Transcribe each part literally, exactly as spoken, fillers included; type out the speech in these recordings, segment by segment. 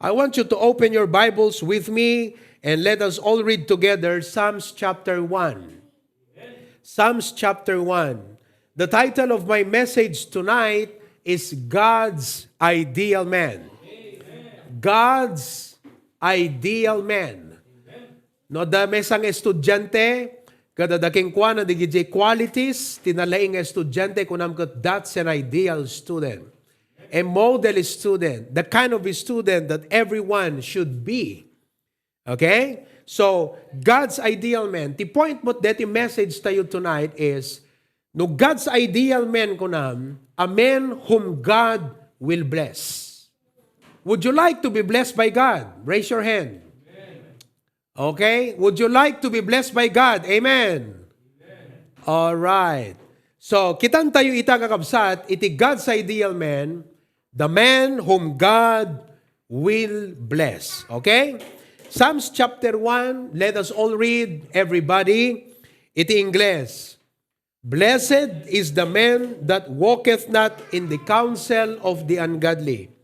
I want you to open your Bibles with me and let us all read together Psalms chapter one. Psalms chapter one. The title of my message tonight is God's Ideal Man. God's Ideal Man. No, adda maysa nga estudiante, ket adda kenkuana dagiti qualities ti nalaing nga estudiante, kunam ket, "That's an ideal student. A model student, the kind of student that everyone should be." Okay? So, God's ideal man. Ti point met deti message tayo tonight is, no God's ideal man, kunam, a man whom God will bless. Would you like to be blessed by God? Raise your hand. Okay? Would you like to be blessed by God? Amen. All right. So, kitan tayo ita, kakabsat, iti God's ideal man, the man whom God will bless. Okay? Psalms chapter one, let us all read, everybody. Iti Ingles. "Blessed is the man that walketh not in the counsel of the ungodly,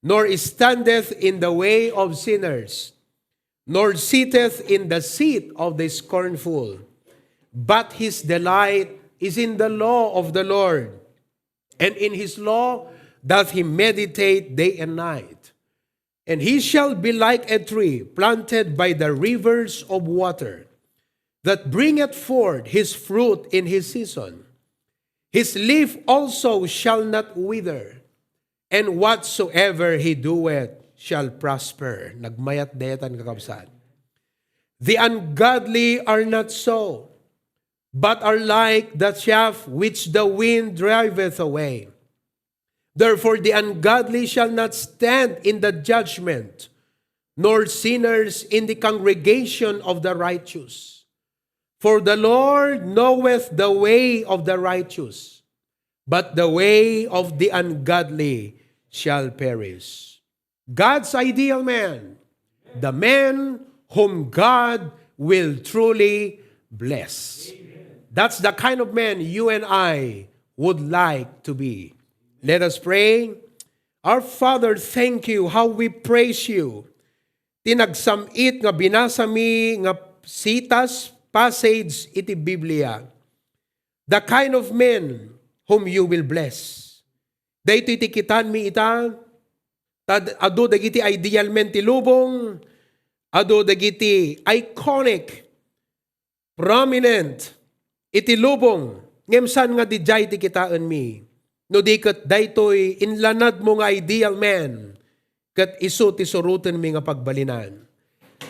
nor standeth in the way of sinners, nor sitteth in the seat of the scornful. But his delight is in the law of the Lord, and in his law doth he meditate day and night. And he shall be like a tree planted by the rivers of water, that bringeth forth his fruit in his season. His leaf also shall not wither, and whatsoever he doeth shall prosper." Nagmayat daytan, kakabsat. "The ungodly are not so, but are like the chaff which the wind driveth away. Therefore the ungodly shall not stand in the judgment, nor sinners in the congregation of the righteous. For the Lord knoweth the way of the righteous, but the way of the ungodly shall perish." God's ideal man, the man whom God will truly bless. That's the kind of man you and I would like to be. Let us pray. Our Father, thank you how we praise you. Ti nagsam-it nga binasa mi nga sitas, passage iti Biblia. The kind of men whom you will bless. Daytoy ti kitanmi ita, ta adu dagiti ideal men ti lubong, adu dagiti iconic, prominent iti lubong, ngem saan nga didiay ti kitaenmi. No di ket daytoy inlanadmo nga ideal man, ket isu ti surotenmi nga pagbalinan.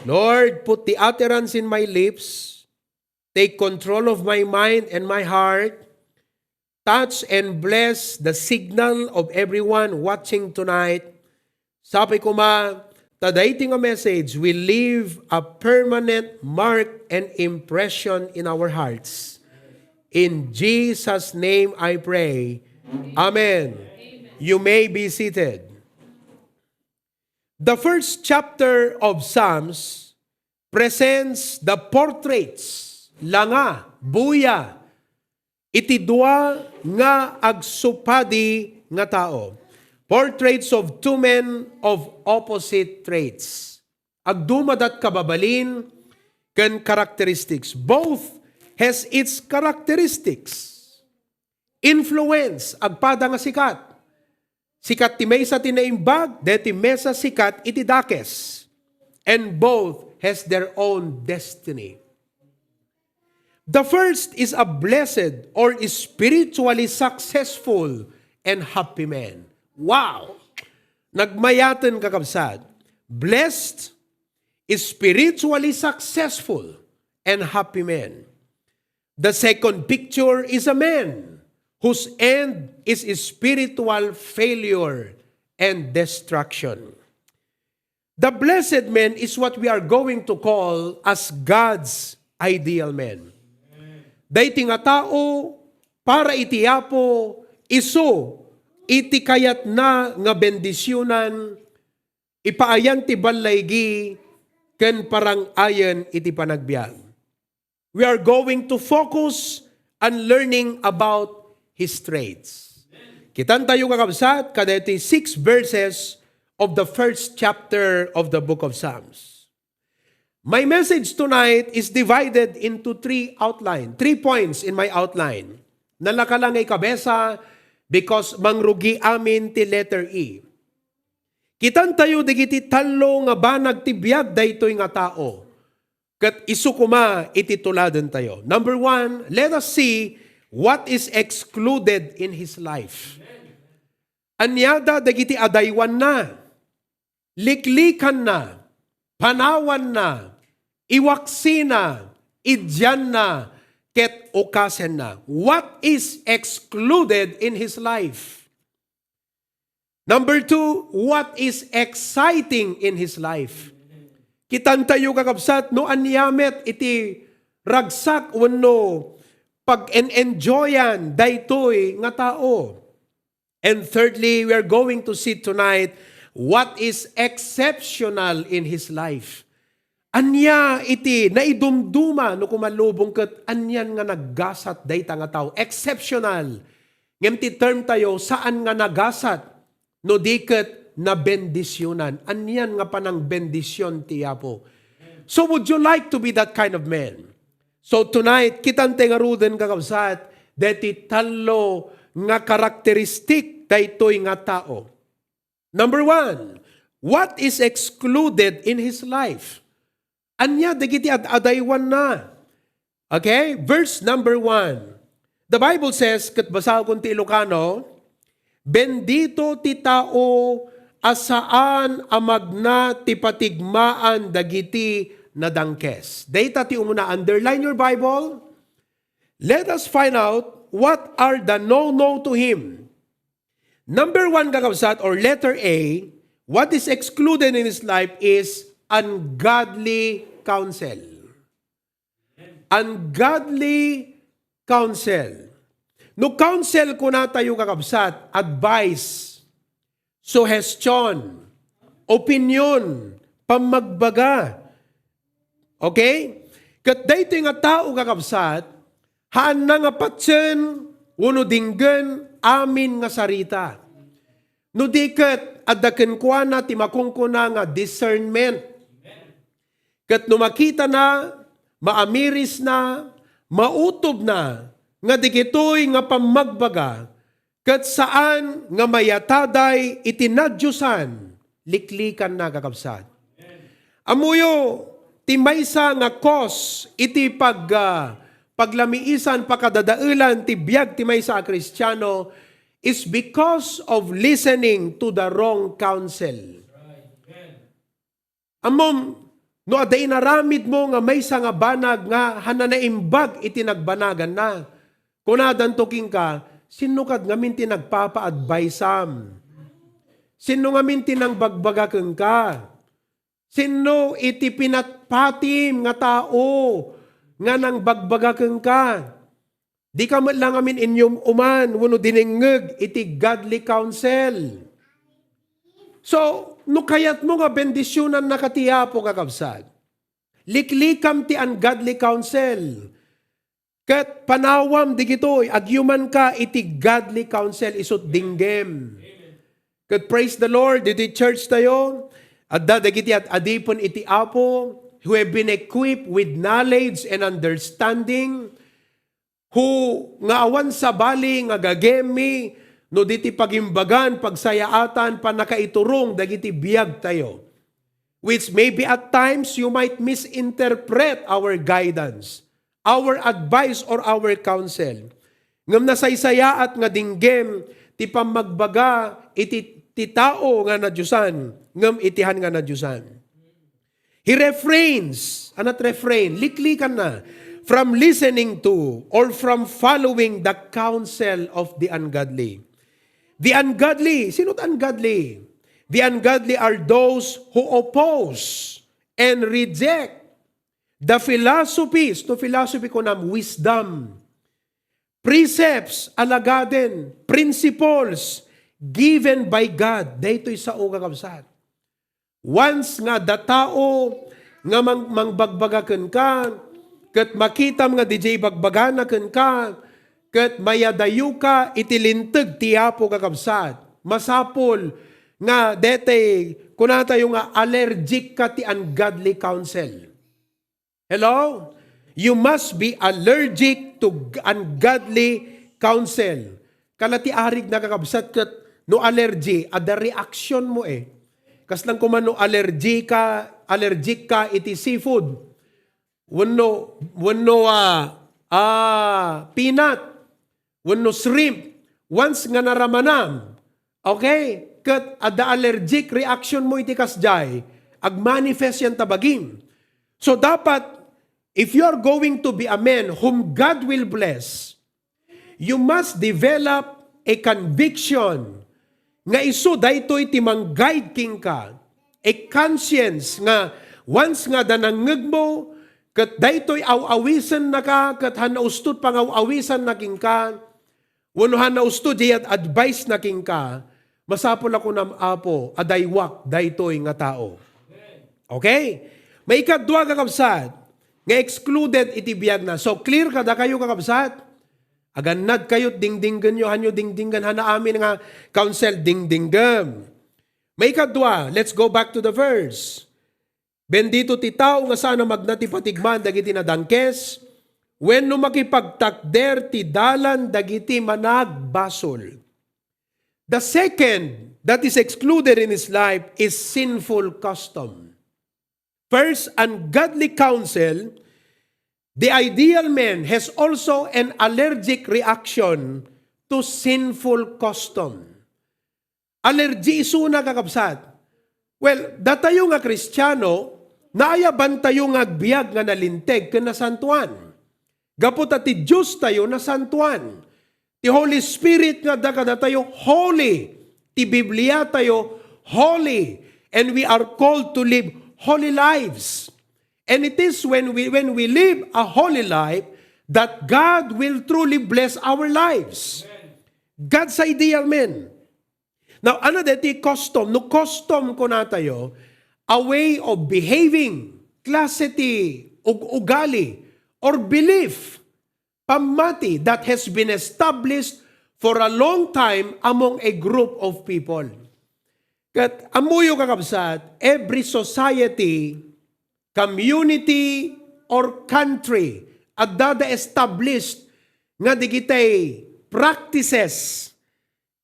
Lord, put the utterance in my lips, take control of my mind and my heart. Touch and bless the signal of everyone watching tonight. Sapay koma, ta daytoy nga message will leave a permanent mark and impression in our hearts. In Jesus' name I pray. Amen. You may be seated. The first chapter of Psalms presents the portraits, langa, buya, iti dua nga agsupadi nga tao. Portraits of two men of opposite traits. Agdumadat kababalin ken characteristics. Both has its characteristics. Influence, agpada nga sikat. Sikat ti maysa ti naimbag, deti maysa sikat iti dakes. And both has their own destiny. The first is a blessed or spiritually successful and happy man. Wow! Nagmayaten, kakabsat. Blessed, spiritually successful, and happy man. The second picture is a man whose end is spiritual failure and destruction. The blessed man is what we are going to call as God's ideal man. Daytoy nga tao, para iti Apo, isu iti kayatna nga bendisionan, ipaayan ti ballaygi, ken parang-ayen iti panagbiag. We are going to focus on learning about his traits. Kitan tayo, kakabsat, kadaytoy six verses of the first chapter of the book of Psalms. My message tonight is divided into three outline, three points in my outline. Nalaka lang ikabesa because mangrugi amin ti letter E. Kitantayo dagiti tallo nga banag ti biag daytoy nga tao, ket isu koma iti tuladentayo. Number one, let us see what is excluded in his life. Aniada dagiti adaywanna, liklikanna, panawanna, iwaksina, idianna, ket ukasenna. What is excluded in his life? Number two, what is exciting in his life? Kitantayo, kakabsat, no ania met iti ragsak wenno pag-en-enjoyan daytoy nga tao. And thirdly, we are going to see tonight what is exceptional in his life. Ania iti naidumduma no kumalubong ket anian nga naggasat dayta nga tao? Exceptional. Ngem ti term tayo, saan nga nagasat no di ket nabendisionan. Anian nga panangbendision ti Apo? So would you like to be that kind of man? So tonight, kitante ngaruden, kakabsat, deti tallo nga karakteristik daytoy nga tao. Number one, what is excluded in his life? Ania dagiti ad-adaywanna? Okay? Verse number one. The Bible says, ket basakon ti Ilocano, "Bendito ti tao a saan a magna ti patigmaan dagiti nadangkes." Dayta ti umuna. Underline your Bible. Let us find out what are the no-no to him. Number one, kakabsat, or letter A, what is excluded in his life is ungodly counsel. Ungodly counsel. No counsel kunatayo, kakabsat, advice, suhestyon, opinyon, pammagbaga. Okay? Ket daytoy nga tao, kakabsat, haanna nga patsen wenno dinggen amin nga sarita. No di ket adda kenkuana ti makunkuna nga discernment. Ket no makitana, maamirisna, mautobna nga digitoy nga pammagbaga, ket saan nga mayataday iti nadiosan, liklikanna, kakabsat. Ammoyo ti maysa nga cause iti pag-, ah, paglamiisan, pakadadaelan ti biag ti maysa a Kristiano is because of listening to the wrong counsel. Ammom, no adda inaramidmo nga maysa nga banag nga haanna naimbag iti nagbanaganna, kunadanto kenka, "Sinno kad ngamin ti nagpapa-adviseam? Sinno ngamin ti nangbagbaga kenka? Sinno iti pinatpatim nga tao nga nangbagbaga kenka?" Dika met la ngamin inyum-uman wenno dinengngeg iti godly counsel. So, no kayatmo nga bendisionannaka ti Apo, kakabsat, liklikam ti ungodly counsel. Ket panawam digitoy, agyumanka iti godly counsel isut' dinggem. Ket praise the Lord, iti church tayo, adda dagiti ad-adipen iti Apo who have been equipped with knowledge and understanding, who nga awan sabali nga gagemmi no di ti pagimbagan, pagsayaatan, pannakaiturong dagiti biagtayo, which maybe at times you might misinterpret our guidance, our advice, or our counsel. Ngem nasaysayaat nga dinggem ti pammagbaga iti ti tao nga nadiosan, ngem iti han nga nadiosan. He refrains, anat refrain, liklikanna, from listening to or from following the counsel of the ungodly. The ungodly, sino't ungodly? The ungodly are those who oppose and reject the philosophies, no philosophy kunam, wisdom, precepts, alagaden, principles given by God. Daytoy sao, kakabsat. Once nga adda tao nga mang-, mangbagbaga kenka, ket makitam nga didiay bagbagana kenka, ket mayadayoka iti linteg ti Apo, kakabsat, masapul nga detay, kunatayo nga allergic ka ti ungodly counsel. Hello? You must be allergic to g-, ungodly counsel. Kala ti arig na kakabsat ket no allergy, adda reaction mo eh. Kaslang kuma no allergy ka, allergic ka iti seafood. Wenno, wenno, ah, ah, peanut. Wenno shrimp. Once nga naramanam, okay? Ket adda allergic reaction mo iti kasjay, agmanifest yan ta bagim. So dapat, if you are going to be a man whom God will bless, you must develop a conviction nga isu daytoy ti mang-guide kenka, a conscience nga once nga adda nangngegmo, ket daytoy aw-awisen naka, ket han naustot pangaw-awisan na kenka, wenno han naustot diay ad-, advice na kenka, masapul a kunam, Apo, a daywak daytoy nga tao. Okay? Maikadua, kakabsat, nga excluded iti biagna. So, clear kadakayo, kakabsat? Agannad kayo, dingdinggenyo, hanyo dingdinggen, han amin nga counsel, dingdinggen. Maikadua, let's go back to the verse. Bendito ti tao nga saan a magna ti patigman dagiti nadangkes, wenno makipagtakder ti dalan dagiti managbasol. The second that is excluded in his life is sinful custom. First, ungodly counsel, the ideal man has also an allergic reaction to sinful custom. Allergy isuna, kakabsat. Well, datayo nga Kristiano, naayabantayo nga agbiag nga nalinteg ken nasantoan. Gapu ta ti Dios tayo nasantoan. Ti Holy Spirit nga adda kadatayo, holy. Ti Biblia tayo, holy. And we are called to live holy lives. And it is when we, when we live a holy life that God will truly bless our lives. God's ideal man. Now, ano deti custom? No custom kunatayo, a way of behaving, klase ti ug-, ugali, or belief, pammati that has been established for a long time among a group of people. Ket ammoyo, kakabsat, every society, community, or country, adda da established nga digitay practices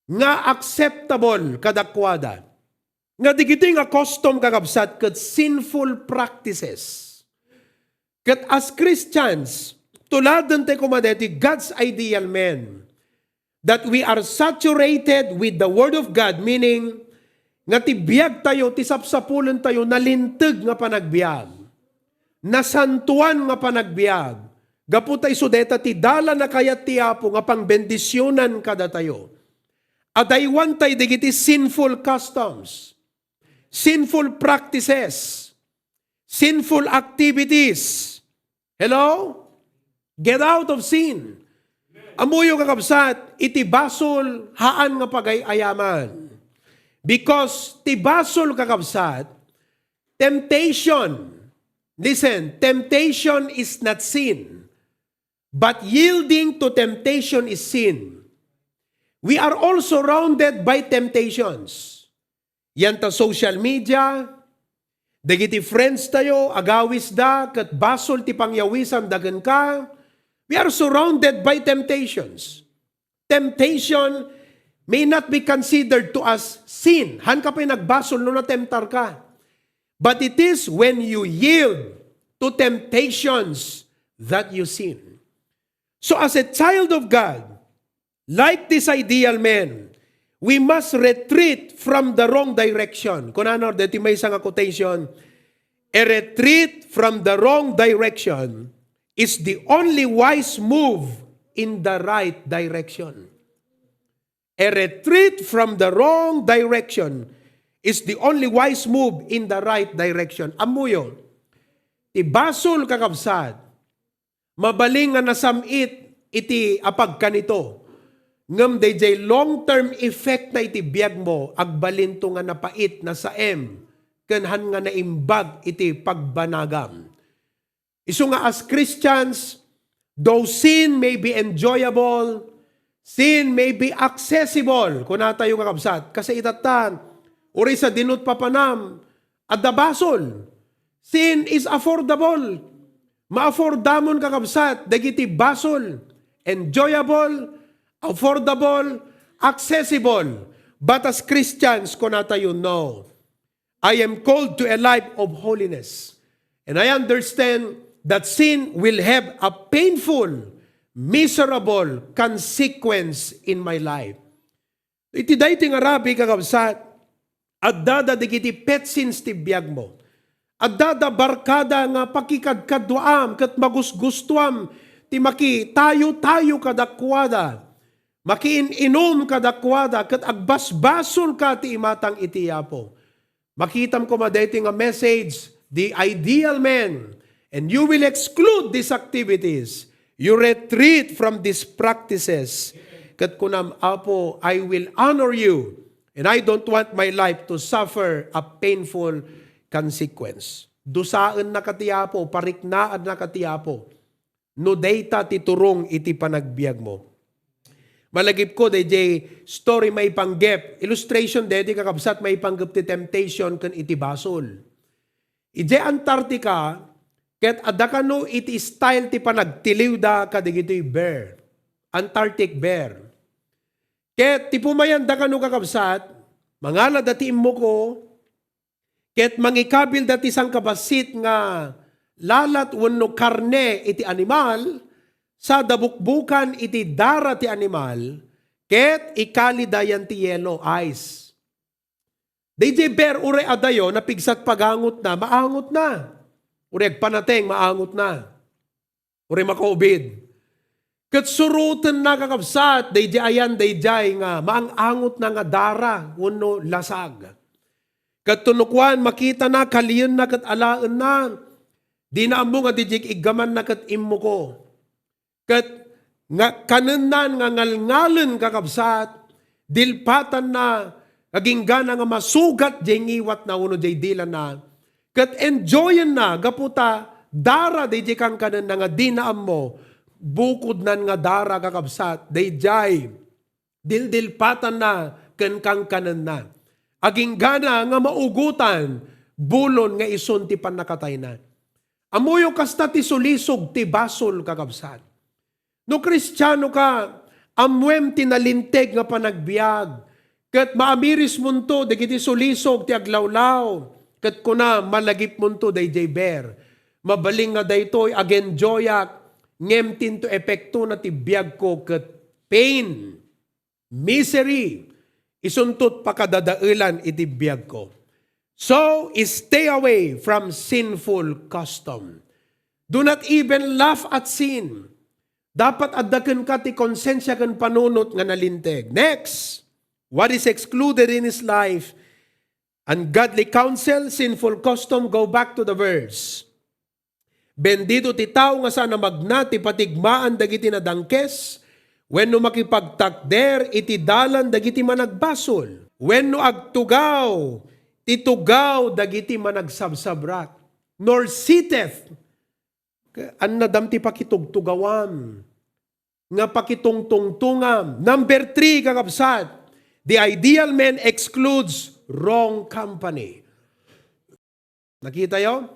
nga acceptable kadakuada. Nga digiti nga custom, kakabsat, ket sinful practices. Ket as Christians, tuladen tayo koma deti God's ideal man, that we are saturated with the Word of God, meaning nga ti biag tayo, ti sapsapulen tayo, nalinteg nga panagbiag, nasantuan nga panagbiag, gapu ta isu deta ti dalan a kayat ti Apo nga pangbendisionan kadatayo. Adaywan tayo digiti sinful customs, sinful practices, sinful activities. Hello? Get out of sin. Ammoyo, kakabsat, iti basol, haan nga pagay-ayaman. Because ti basol, kakabsat, temptation. Listen, temptation is not sin. But yielding to temptation is sin. We are all surrounded by temptations. Yan ta social media, dagiti friends tayo, agawisda, ket basol ti pangyawisanda kenka. We are surrounded by temptations. Temptation may not be considered to as sin. Haan ka pay nagbasol no natemtar ka. But it is when you yield to temptations that you sin. So as a child of God, like this ideal man, we must retreat from the wrong direction. Kunana deti maysa nga quotation, "A retreat from the wrong direction is the only wise move in the right direction." A retreat from the wrong direction is the only wise move in the right direction. Ammoyo, ti basol, kakabsat, mabalin nga nasam-it iti apagkanito. Ngem daydiay long-term effect na iti biagmo, agbalinto nga napait, nasaem, ken han nga naimbag iti pagbanagam. Isu nga as Christians, though sin may be enjoyable, sin may be accessible, kunatayo nga kabsat, kasi itatan, Uray sadino ti papanam, adda basol. Sin is affordable. Ma-affordamon, kakabsat, dagiti basol. Enjoyable, affordable, accessible. But as Christians, kunatayo, no. I am called to a life of holiness. And I understand that sin will have a painful, miserable consequence in my life. Iti daytoy nga rabii, kakabsat, adda da dagiti pet sins ti biagmo. Adda da barkada nga pakikadkaduaam ket magusgustuam ti makitayo-tayo kadakuada. Makiin-inum kadakuada ket agbasbasolka ti imatang iti Apo. Makitam koma daytoy nga message, the ideal man, and you will exclude these activities. You retreat from these practices. Ket kunam, "Apo, I will honor you, and I don't want my life to suffer a painful consequence." Dusaennaka ti Apo, pariknaennaka ti Apo. No dayta ti turong iti panagbiagmo. Malagipko, dayjay story maipanggep. Illustration daytoy, kakabsat, maipanggep ti temptation ken iti basol. Idiay Antarctica, ket adda kano iti style ti panagtiliwda kadagitoy bear, Antarctic bear. Ket ti pumayanda kano, kakabsat, mangalada ti immuko, ket mangikabilda ti sangkabassit nga lalat wenno karne iti animal, sa dabukbukan iti dara ti animal, ket ikalida yan ti yelo, ice. Dayjay bear, uray adayo, napigsat pagangotna, maangotna. Uray agpanateng, maangotna. Uray makaubid. Ket surotenna, kakabsat, dayjay ayan, dayjay nga maang-angotna nga dara wenno lasag. Ket no kuan, makitana, kalienna ket alaenna. Dina ammo nga dayjay iggamanna ket immuko. Ket nga kanennan nga ngalngalen, kakabsat, dilpatanna, aginggana nga masugat jay ngiwatna wenno jay dilana, ket enjoyenna gapu ta dara dayjay kankanenna nga dina ammo, bukodnan nga dara, kakabsat, dayjay dildilpatanna ken kankanenna. Aginggana nga maugotan, bulon nga isun ti pannakatayna. Ammoyo, kasta ti sulisog ti basol, kakabsat. No Kristiano ka, ammoem ti nalinteg nga panagbiag, ket maamirismonto dagiti sulisog ti aglawlaw, ket kuna, malagipmonto dayjay bear. Mabalin nga daytoy, agenjoyak, ngem tinto epektona ti biagko ket pain, misery, isunto ti pakadadaelan iti biagko. So, stay away from sinful custom. Do not even laugh at sin. Dapat adda kenka ti konsensia ken panunot nga nalinteg. Next, what is excluded in his life? Ungodly counsel, sinful custom, go back to the verse. Bendito ti tao nga saan a magna ti patigmaan dagiti nadangkes, wenno makipagtakder iti dalan dagiti managbasol, wenno agtugaw ti tugaw dagiti managsabsabrak, nor sitteth, annadam ti pakitugtugawam, nga pakitungtungtungam. Number three, kakabsat, the ideal man excludes wrong company. Nakitayo?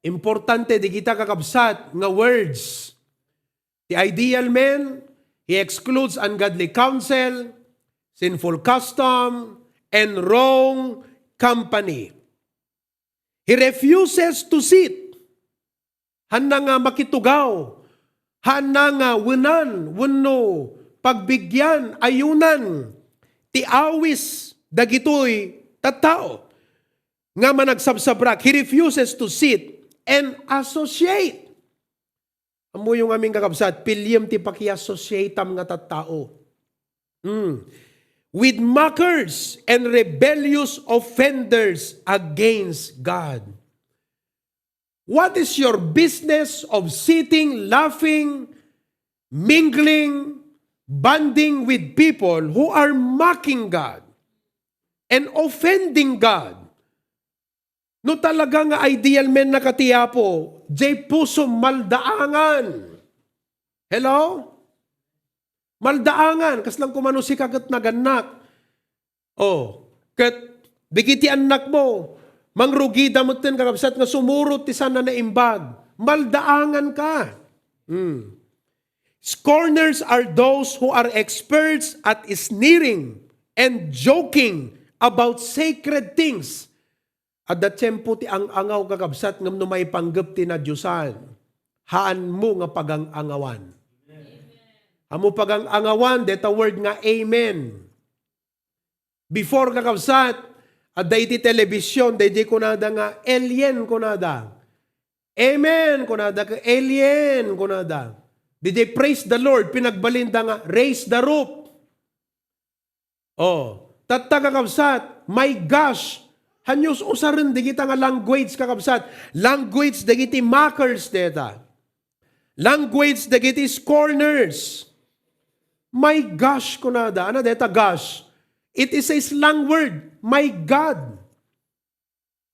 Importante digita, kakabsat, nga words. The ideal man, he excludes ungodly counsel, sinful custom, and wrong company. He refuses to sit. Hanna nga makitugaw, hanna nga wenan wenno pagbigyan, ayunan ti awis dagitoy tattao nga managsabsabrak. He refuses to sit and associate. Ammoyo ngamin, kakabsat, piliem ti pakiassociateam nga tattao. Hmm. With mockers and rebellious offenders against God. What is your business of sitting, laughing, mingling, bonding with people who are mocking God and offending God? No talaga nga ideal man naka ti Apo, jay pusom maldaangan. Hello? Maldaangan, kasla koma no sika ket nagannak. Oh, ket Dagiti annakmo, mangrugida metten, kakabsat, nga sumurot ti saan a naimbag. Maldaanganka. Hmm. Scorners are those who are experts at sneering and joking about sacred things. Adda tiempo ti ang-angaw, kakabsat, ngem no maipanggep ti nadiosan, haanmo nga pagang-angawan. Haanmo pagang-angawan deta word nga amen. Before, kakabsat, adda iti television, daydiay kunada nga, "Alien," kunada. "Amen," kunada, ket "Alien," kunada. Daydiay, "Praise the Lord," pinagbalinda nga, "Raise the roof." Oh, tatta, kakabsat, "My gosh." Haanyo usaren dagita nga language, kakabsat. Language dagiti mockers deta. Language dagiti scorners. "My gosh," kunada. Ania deta gosh? It is a slang word. "My God."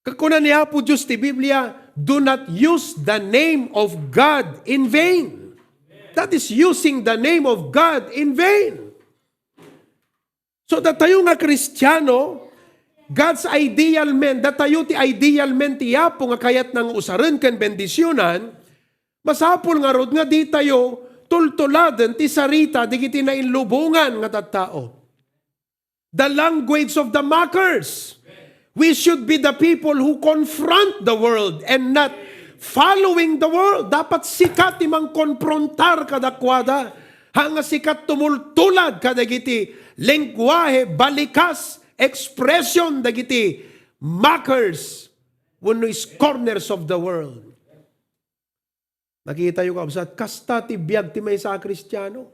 Kakuna ni Apo Dios ti Biblia, "Do not use the name of God in vain." That is using the name of God in vain. So, datayo nga Kristiano, God's ideal man, datayo ti ideal man ti Apo nga kayatna nga usaren ken bendisionan, masapul ngarud nga ditayo tultuladen ti sarita dagiti nainlubongan nga tattao. The language of the mockers. We should be the people who confront the world and not following the world. Dapat sika ti mangkonfrontar kadakuada. Haan nga sika tumultulad kadagiti lengguahe, balikas, expression dagiti mockers wenno scorners of the world. Nakitayo, kakabsat, kasta ti biag ti maysa a Kristiano.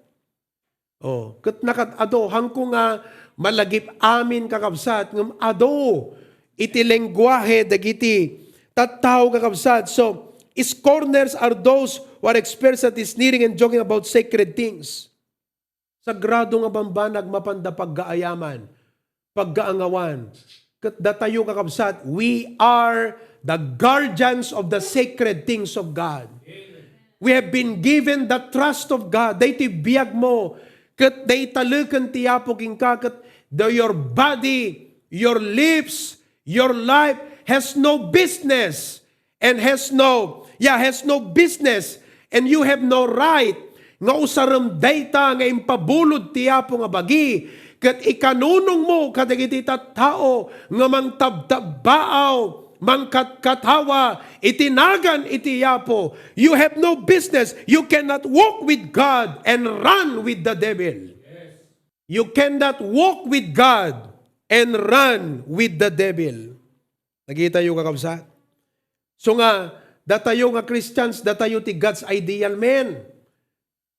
Oh, ket nakat-ado, haanko nga malagip amin, kakabsat, ngem adu iti lengguahe dagiti tattao, kakabsat. So, scorners are those who are experts at sneering and joking about sacred things. Sagrado nga bambanag mapanda paggaayaman, paggaangawan. Ket datayo, kakabsat, we are the guardians of the sacred things of God. We have been given the trust of God. Daytoy biag mo, ket dayta leken ti Apo kenka, ket the, your body, your lips, your life has no business and has no, yeah, has no business, and you have no right nga usarem dayta nga impabulod ti Apo nga bagi, ket ikanunongmo kadagiti tattao nga mangtabtabbaaw, mangkatkatawa iti nagan iti Apo. You have no business. You cannot walk with God and run with the devil. You cannot walk with God and run with the devil. Nakitayo, kakabsat? So nga, datayo nga Christians, datayo ti God's ideal men.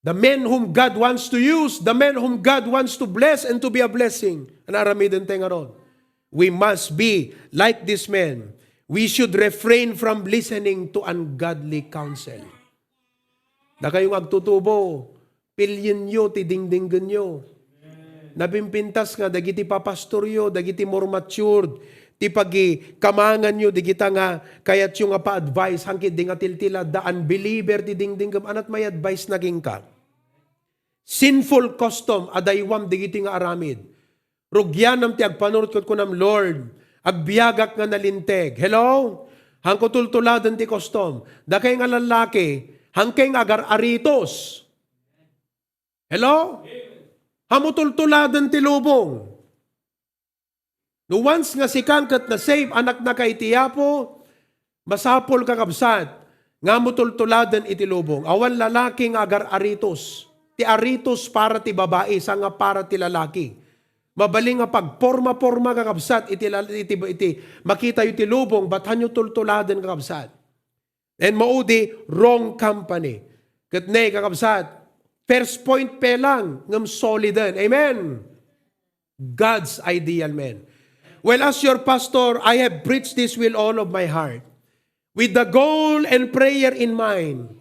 The men whom God wants to use, the men whom God wants to bless and to be a blessing. Ania aramiden tayo ngarud? We must be like this man. We should refrain from listening to ungodly counsel. Dakayo nga agtutubo, pilyenyo ti dingdinggenyo. Napimpintas nga dagiti papastoryo, dagiti more matured, ti pagikamanganyo, dagita nga kayatyo nga pa-advise, haan ketdi nga tiltila, adda unbeliever ti dingdinggem, ania't may advice na kenka? Sinful custom, adaywam dagiti nga aramid. Rugianam ti agpanunot ket kunam, "Lord, agbiagak nga nalinteg." Hello? Haanko tultuladen ti custom. Dakay nga lallaki, haankay nga agar-aritos. Hello? Haanmo tultuladen ti lubong. No once nga sika ket na-save, anaknaka iti Apo, masapul, kakabsat, nga haanmo tultuladen iti lubong. Awan lalaki nga agar-aritos. Ti aritos para ti babai, saan nga para ti lalaki. Mabalin nga pagporma-porma, kakabsat, iti lal-, iti, iti makitayo ti lubong, but haanyo tultuladen, kakabsat. And maudi, wrong company. Ket ne, kakabsat, first point pa lang, ngem soliden. Amen? God's ideal man. Well, as your pastor, I have preached this with all of my heart. With the goal and prayer in mind,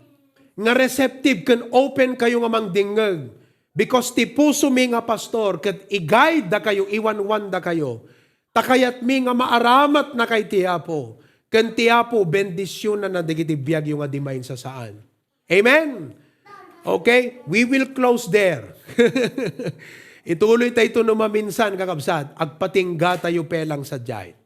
nga receptive ken open kayo nga mangdingngeg. Because ti puso mi nga pastor, ket i-guide da kayo, iwanwan da kayo. Ta kayatmi nga maaramatnaka iti Apo, ken ti Apo bendisionanna dagiti biagyo nga di mainsasaan. Amen? Okay? We will close there. Ituloy tayo no maminsan, kakabsat, agpatingga tayo pelang sadiay.